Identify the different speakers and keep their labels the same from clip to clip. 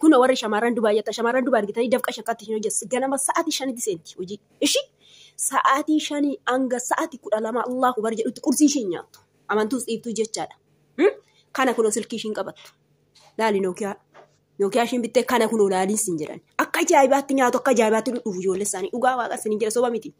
Speaker 1: Kun warri shamarran Dubaay jetta shamarran Dubaay argitanii dafqa shakkatti hin hojjetu. Ganama sa'aatii 5tti seenti hojii. Ishi sa'aatii 5 hanga sa'aatii 12 Allahu bar jedhutti qursii ishee nyaattu. Amantuus dhiiftuu jechaadha. Kana kunoo silkii ishiin qabattu. Laali Nookiyaa. Nookiyaa ishiin bittee kana kunoo laaliin siin jedhan. Akka ajaa'ibaatti nyaatu akka ajaa'ibaatti dhufu ijoollee isaanii. Dhugaa waaqa isiniin jedha soba miti.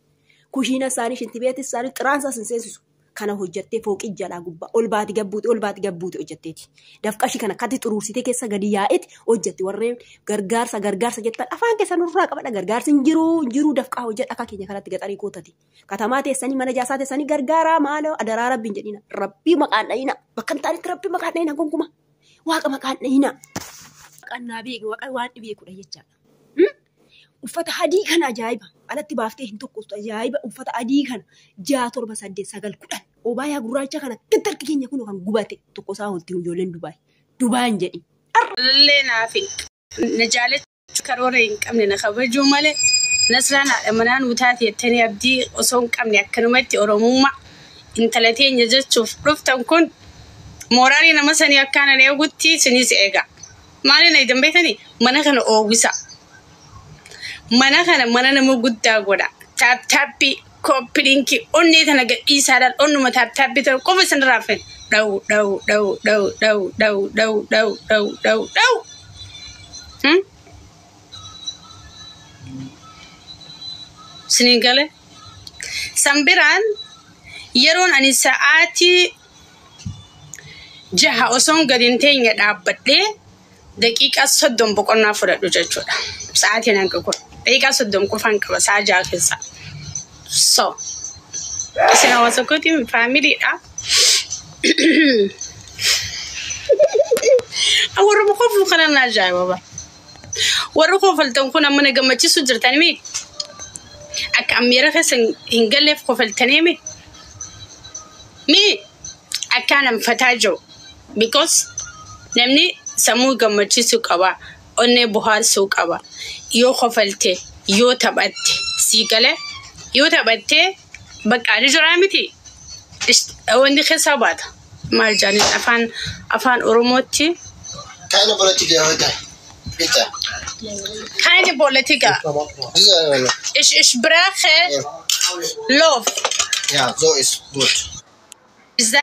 Speaker 1: Kushiina isaanii, shintibeetii isaanii, xiraansaa sin seensisu. Kana hojjattee fooqii jalaa gubbaa ol baati gabbuuti ol baati gabbuuti hojjatteeti. Dafqa ishii kana akkatti xuruursitee keessa gadi yaa'eeti hojjatti. Warreen gargaarsa gargaarsa jettan afaan keessa nurraa qabadha. Gargaarsi hin jiru hin jiru dafqaa hojjedha akka keenya kanatti gaxarii kootati. Katamaa teessanii mana jaasaa teessanii gargaaraa maaloo adaraa rabbiin jedhina. Rabbii maqaan dhahina. Bakka hin taanetti rabbii maqaan dhahina gonkumaa. Waaqa maqaan dhahina. Maqaan naa beeku waaqa waan dhibeekudha jechaadha. Uffata adii kana ajaa'iba. Alatti baaftee hin tokkostu ajaa'iba. Uffata adii kana 6 7 8 9 10. Obaayaa gurraacha kana akkatti harki keenya kun kan gubate tokko isaa olti ijoolleen Dubaay. Dubaay hin jedhin.
Speaker 2: Lallee naaf hin na jaalachuu karoora hin qabne na kabajuu malee Nasraan haadha manaa nuu taate jettanii abdii osoo hin qabne akkanumatti Oromummaa intala teenya jechuuf dhuftan kun mooraalii nama sanii akkaan ani eegutti isinis eega. Maaliin eegdan beektanii mana kana oowwisa. Mana kana mana nama guddaa godha. Taap taappii kooppi linkii onnee tana gadhiisaadhaan onnuma taap taappii tana qofa isinirraa fedha. Dhawu dhawu dhawu dhawu dhawu dhawu dhawu dhawu dhawu dhawu dhawu. Isiniin gale. San biraan yeroon ani sa'aatii 6 osoon gadi hin teenye dhaabbadhee daqiiqaa 30 boqonnaa fudhadhu jechuudha. Sa'aatiin hanga kun daqiiqaa 30 qofaan qaba sa'a 6 keessa. So isin hawaasa kootiin faamiliidha. Warra koflu kana na ajaa'iba bara. Warri kofaltan kun amma na gammachiisu jirtani mi? Akka ammiira keessa hin galleef kofaltanii mi? Mi akkaan anfataa jiru. Because namni sammuu gammachiisuu qaba. Onnee bohaarsuu qaba. Yoo kofalte, yoo taphatte, sii galee yoo taphatte bakka ni jiraa miti. Wanni keessaa baata. Maal jedhaniin afaan afaan Oromootti.
Speaker 3: Keine Politik heute. Bitte.
Speaker 2: Keine Politiker.
Speaker 3: Diese,
Speaker 2: Ich spreche Love.
Speaker 3: ja, so ist gut.
Speaker 2: Ist das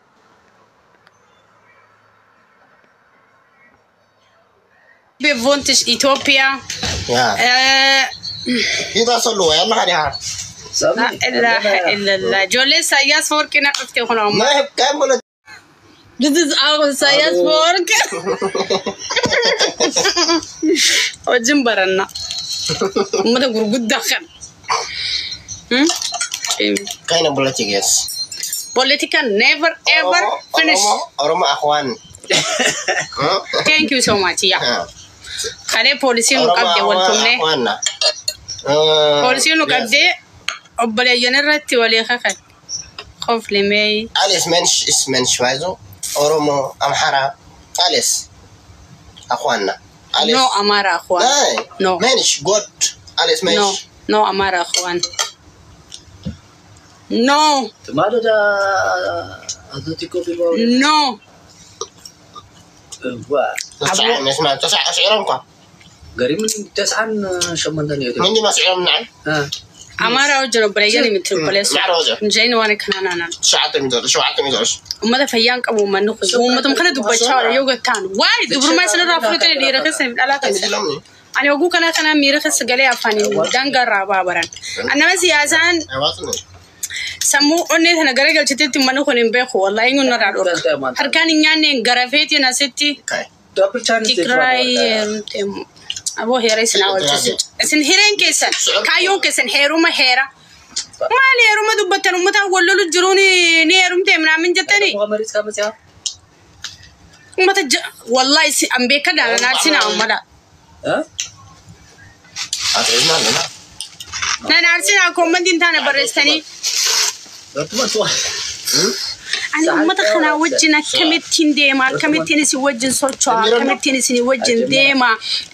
Speaker 2: bewohnt ich Ethiopia.
Speaker 3: Ja. Hida solo, yalla hadi ha.
Speaker 2: La ilaha illallah. Ijoollee Isaayyaas Foorqii na dhufte kun ammoo.
Speaker 3: Ma kein Politik.
Speaker 2: This is our Isaayyaas Foorqii. Wajjin baranna. Uummata gurguddaa kana.
Speaker 3: Keine Politik jetzt.
Speaker 2: Politika never ever finish.
Speaker 3: Oromo, Oromo akhwan.
Speaker 2: Thank you so much. Yeah.
Speaker 3: Ja.
Speaker 2: Kalee poolisiin nu
Speaker 3: Oromo
Speaker 2: qabde wal tumnee.
Speaker 3: akhwan.
Speaker 2: Poolisiin nu qabdee obboleeyyan irratti walii kakan. Koflimee.
Speaker 3: Alles Mensch ist Mensch, weißt du? Oromo, Amhara, alles. Akhwanna. Alles.
Speaker 2: No Amara akhwan.
Speaker 3: Nein.
Speaker 2: No.
Speaker 3: Mensch, Gott, alles Mensch.
Speaker 2: No. No Amara akhwan. No.
Speaker 4: Tomato da Atletico Bilbao.
Speaker 2: No.
Speaker 4: Wah.
Speaker 3: تسعة تسعة أسعرهم كم؟
Speaker 4: قريب من 9 8
Speaker 3: من دي مسعرهم نعم؟
Speaker 2: Amara wajjin obboleeyyan miti obboleessu.
Speaker 3: Maal hojii?
Speaker 2: Injeen waan kana naanaan.
Speaker 3: Shacabta midor, shacabta midor.
Speaker 2: Uummata fayyaan qabu uummanni kun. Uummatuma kana dubbachaa oola yoo gattaan. Waa'ee dubrummaa isinirraa fudhatanii dhiira keessa dhalaa kan. Ani oguu kana kana miira keessa galee afaaniin daangaarraa baabaran. Nama siyaasaan sammuu onnee sana gara galchiteetti uummanni kun hin beeku wallaahi eenyuun narraa dhorka. Harkaan hin nyaanne garafeetiin asitti Tigraay aboo heera isin hawwachiisu. Isin hireen keessan kaayyoon keessan heeruma heera. Maali heeruma dubbattan uummataan wal lolu jiruun ni heerumtee minaamin jettanii. Uummata wallaahi an beekadha nan aarsinaa uummata. Nan aarsinaa koommantiin taana barreessanii. Ani uummata kanaa wajjin akkamittiin deema akkamittiin isin wajjin socho'a akkamittiin isin wajjin deema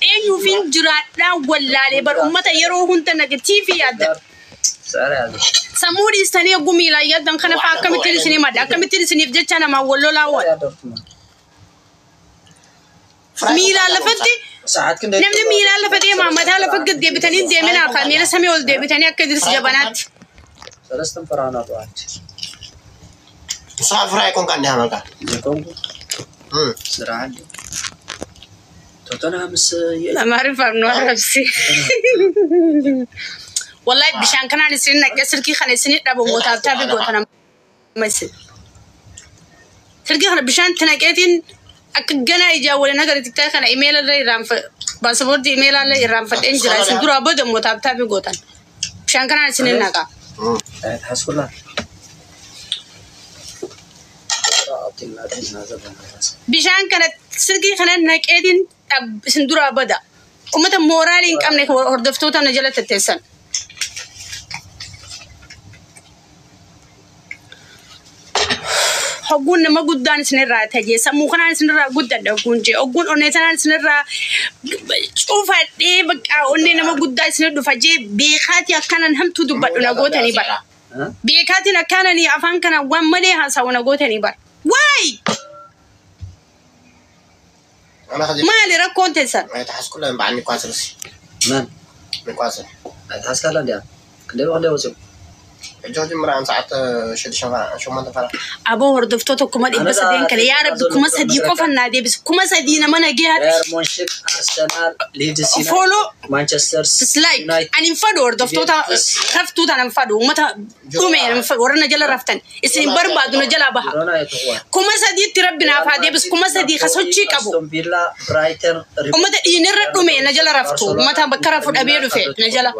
Speaker 2: eenyuufin jiraadhaa wallaalee bar uummata yeroo hunda negatiivii yaadda. Sammuu dhiistanii eeguu miilaan yaaddan kana fa'aa akkamittiin isinii madda akkamittiin isiniif jecha namaa wal lolaa oola. Miilaan lafatti
Speaker 4: ሰዓት ክንደይ
Speaker 2: namni miilaan lafa deema mataa lafa gad deebitanii hin deeminaa kaa miila samii ol deebitanii akka Idris jabanaatti.
Speaker 4: ሰለስተ ፍራና ጠዋት
Speaker 3: ንስኻ ፍራይ ኮንካ እንዲያ መልካ
Speaker 4: ዘይኮንኩ ስራሕ አለ ቶተንሃምስ
Speaker 2: Amaariffaan nu arrabsi. Wallahi bishaan kanaan isin naqee silkii kana isin dhabu mootaaf taafi goota nama isin. Silkii kana bishaan itti naqeetiin akka ganaa ijaan waliin agarre tiktaa kana imeela illee irraanfa paaspoortii imeela illee irraanfadheen jira isin duraa booda mootaaf taafi gootan. Bishaan kanaan isin naqa.
Speaker 4: ትሓስኩላ
Speaker 2: Bishaan kana silkii kana naqeetiin isin duraa bada. Uummata mooraalii hin qabne hordoftoota na jala tetteessan. Hogguun nama guddaan isinirraa ta'e sammuu kanaan isinirraa guddadha hogguun jee hogguun onnee sanaan isinirraa cuufadhee bakka onnee nama guddaa isinir dhufa jee beekaatii akkanan hamtuu dubbadhu na gootanii bara. Beekaatiin akkananii afaan kana waan malee haasa'u na gootanii bara. Waay!
Speaker 3: ኣነ ከዚ
Speaker 2: Maali rakkoon teessan?
Speaker 3: ኣይተሓዝኩለን በዓል ኒኳስል ሲ
Speaker 4: መን
Speaker 3: ኒኳስል
Speaker 4: ኣይትሓስካላ እንዲያ ክንደይ ብክንደይ ወፂኡ
Speaker 3: ሕጂ ክጅምር ኣን ሰዓት ሽዱሽተ ሸሞንተ ፈራ
Speaker 2: Aboo hordoftoota 300,000 kana yaa rabbi 3,000 qofa naa deebisi 3,000 nama nageehaatti
Speaker 4: ባየር ሙንሽን አርሰናል ሊድስ ዩናይትድ
Speaker 2: follow
Speaker 4: ማንቸስተር
Speaker 2: dislike
Speaker 4: ዩናይትድ
Speaker 2: ani hin fadhu hordoftoota raftuu tana hin fadhu uummata dhume hin fadhu warra na jala raftan isin hin barbaadu na jalaa baha.
Speaker 4: ጊሮና የተዋል
Speaker 2: 3,000tti rabbi naaf haa deebisu 3,000 ka sochii qabu.
Speaker 4: አስቶን ቪላ ብራይተን
Speaker 2: Uummata dhiinirra dhume na jala raftu uummata bakka rafu dhabee dhufe na jala.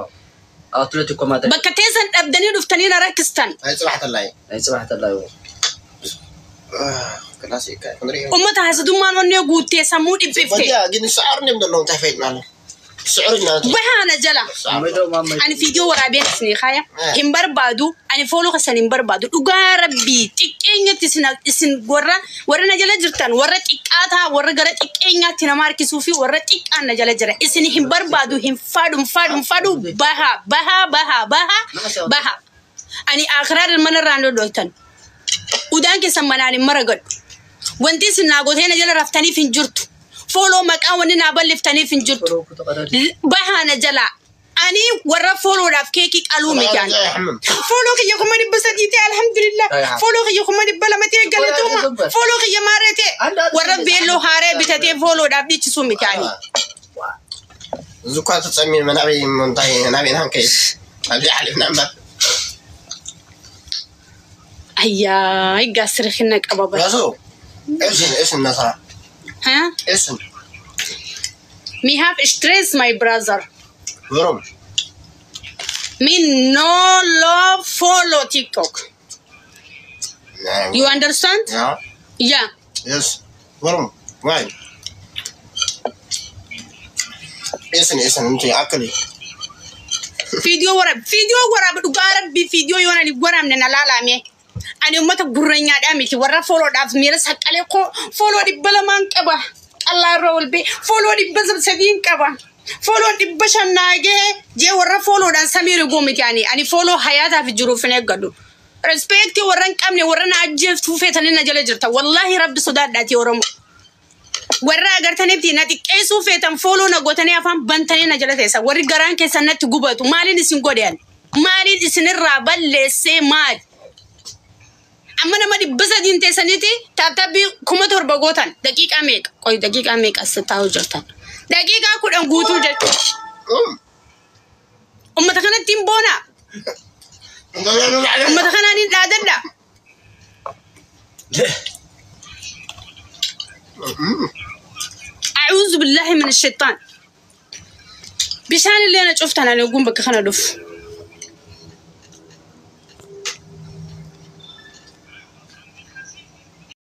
Speaker 4: አትሌቲኮ ማድሪድ
Speaker 2: Bakka teessan dhabdanii dhuftanii na rakkistan.
Speaker 3: ናይ ፅባሕ ተላይ
Speaker 4: ናይ ፅባሕ ተላዩ
Speaker 3: ክላሲክ ክንሪኦ
Speaker 2: Uummata hasadummaan onnee guuttee sammuu dhiphifte.
Speaker 3: በያ ግን ሰዓር እንዲም ዘለዉ እንታይ ፈይጥና ኣሎ ስዕር ኢና
Speaker 2: Bahaa na jala.
Speaker 4: ማሜዶ ማሜ
Speaker 2: Ani fiidiyoo waraabeen isinii kaaya hin barbaadu ani fooloo keessan hin barbaadu dhugaa rabbii xiqqeenyatti isin isin warra warra na jala jirtan warra xiqqaataa warra gara xiqqeenyaatti nama harkisuu fi warra xiqqaan na jala jira isin hin barbaadu hin faadhu hin faadhu hin faadhu bahaa bahaa bahaa bahaa bahaa ani akiraa mana irraan lolloytan udaan keessan manaan hin maragadhu wanti isin naa gootee na jala raftaniif hin jirtu fooloo maqaa wanni naa balleeftaniif hin jirtu. Bahaana jalaa ani warra fooloodhaaf keekii qaluu miti ani. Fooloo kiyya 300,000 ta'e alhamdulillah. Fooloo kiyya 200,000 ta'e galatooma. Fooloo kiyya maaree ta'e warra beelloo haaree bitatee fooloodhaaf dhiichisuu miti ani.
Speaker 3: እዚ እኳ ተፀሚን ናበይ እንታይ ናበይና ክንከይድ ኣብዚ ሓሊፍና እምበር
Speaker 2: Ayyaa egaa sirriina qaba bara.
Speaker 3: ያሱ እስን እስን ነስራ
Speaker 2: Haa?
Speaker 3: እስን
Speaker 2: Me have stress my brother.
Speaker 3: ወሮም
Speaker 2: Me no love follow TikTok. You understand?
Speaker 3: Yeah
Speaker 2: Yeah.
Speaker 3: Yes ወሮም ዋይ እስን እስን እንትን ኣክሊ
Speaker 2: Fiidiyoo waraab fiidiyoo waraab dhugaa rabbii fiidiyoo yoon ani waraabne na laalame. Ani uummata gurreenyaadhaa miti warra fooloodhaaf miira saqqalee koo fooloo 200 qaba. Qallaa irra ol bee fooloo 300 qaba. Fooloon 500 naa gahee jee warra fooloodhaan samii riguu miti ani ani fooloo hayaataaf jiruuf hin eeggadhu. Respeektii warra hin qabne warra na ajjeeftuu feetanii na jala jirta. Wallaahi rabbi sodaadhaati Oromoo. Warra agartanitti na xiqqeessuu feetan fooloo na gootanii afaan bantanii na jala teessan. Warri garaan keessan natti gubatu maaliin isin godhe ani? Maaliin isinirraa balleessee maali? Amma nama 300 teessaniiti taaptaapbii 7,000 gootan daqiiqaa meeqa? Qoy daqiiqaa meeqa as taa'u jirtan? Daqiiqaa 10 guutuu jechuudha. Uummata kanatti hin boonaa? Uummata kanaan hin dhaadadhaa? أعوذ بالله من الشيطان. Bishaan illee na cuftan ani ogguun bakka kana dhufu.